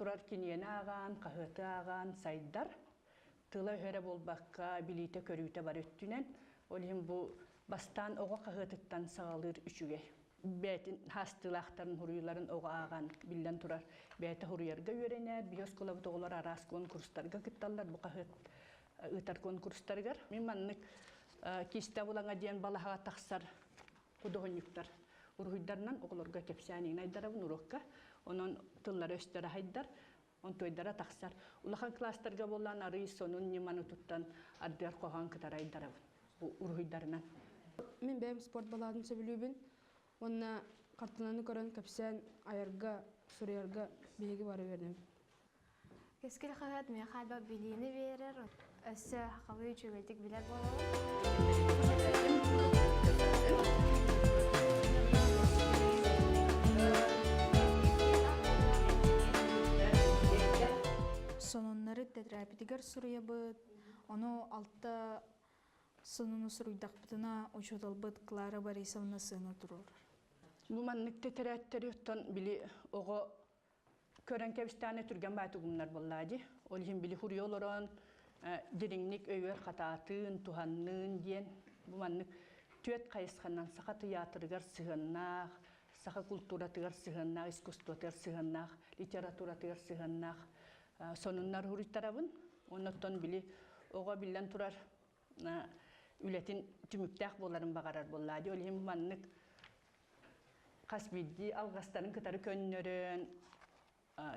турар кинигэни ааҕан, хаһыаты ааҕан сайдар. Тыла өһөрө буолбакка, билиитэ-көрүүтэ бары өттүнэн. Ол иһин бу бастаан оҕо хаһыатыттан саҕалыыр үчүгэй. Бэйэтин хаастыылаахтарын хуруйуларын оҕо ааҕан биллэн турар. Бэйэтэ хуруйарга үөрэнэр, биһи оскуолабыт оҕолор араас конкурстарга кытталлар бу хаһыат ыытар конкурстарыгар. Мин маннык киистэ булаҥа диэн балаһаҕа тахсар худуоһунньуктар уруһуйдарынан оҕолорго кэпсээн иҥнайдарабын уруокка. Онон тыллара өстөр аһайдар, онтуойдара тахсар. Улахан класстарга буоллаан арый сонун ньыманы туттан ардыар хоһоон кытарайдарабын бу уруһуйдарынан. Мин бэйэм спорт балаатын сөбүлүүбүн уонна хартыынаны көрөн кэпсээн айарга, суруйарга биһиги бары үөрэнэбит. Кэскил хаһыат миэхэ элбэх билиини биэрэр, өссө сахалыы үчүгэйдик билэр буолабын. Сонуннары тэтэрээппитигэр суруйабыт, ону алта сонуну суруйдахпытына учууталбыт Клара Борисовна сыана туруорар. Бу маннык тэтэрээттэри оттон били оҕо көрөн кэбистэҕинэ түргэн баайтугумнар буоллаа дии. Ол иһин били хуруйа олорон дириҥник өйүөр хатаатын, туһанныын диэн бу маннык түөрт хайысханан саха тыйаатырыгар сыһыаннаах, саха култууратыгар сыһыаннаах, искусствотыгар сыһыаннаах, литературатыгар сыһыаннаах сонуннар хуруйтарабын. Оннуттан били оҕо биллэн турар үлэтин түмүктээх буоларын баҕарар буоллаа дии. Ол иһин маннык хас биирдии алҕастарын кытары көннөрөн,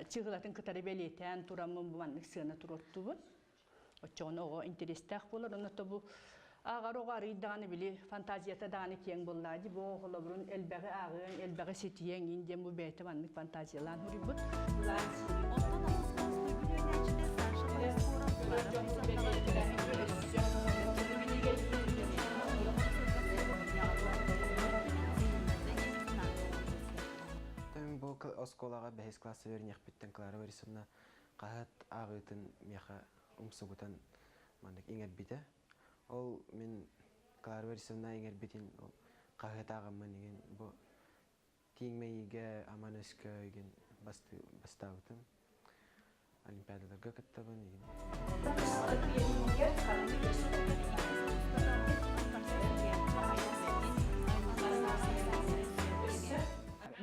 чыгылатын кытары бэлиэтээн тураммын бу маннык сыана туруортубут. Оччоҕуна оҕо интэриэстээх буолар. Онно бу ааҕар оҕо арыый даҕаны били фантазията даҕаны киэҥ буоллаа дии. Бу оҕолорун элбэҕи ааҕыаҥ, элбэҕи ситиэҥ иин диэн бу бэйэтэ маннык фантазиялаан суруйбут. Онтон аҕыс класс туйгун үөрэнээччитэ Саша Борисфоров Клара Мин бу оскуолаҕа бэһис класса үөрэниэхпиттэн Клара Борисовна хаһыат ааҕыытын миэхэ умсугутан маннык иҥэрбитэ. Ол мин Клара Борисовна иҥэрбитин ол хаһыат ааҕаммын игин бу Тииҥ мэйиигэ аман өскө игин бастаабытым. Олимпиадаларга кыттабын игин.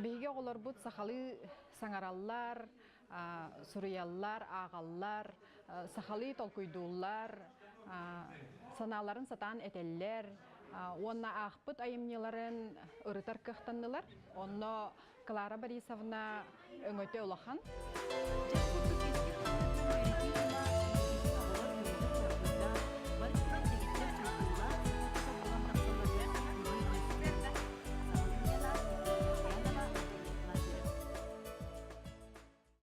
Биһиги оҕолорбут сахалыы саҥараллар, суруйаллар, ааҕаллар, сахалыы толкуйдууллар, санааларын сатаан этэллэр уонна аахпыт айымньыларын ырытар кыахтаннылар. Онно Клара Борисовна өҥөтө улахан. Дьэ курдук кэскил хаһыатынан үөрэтии ньыма.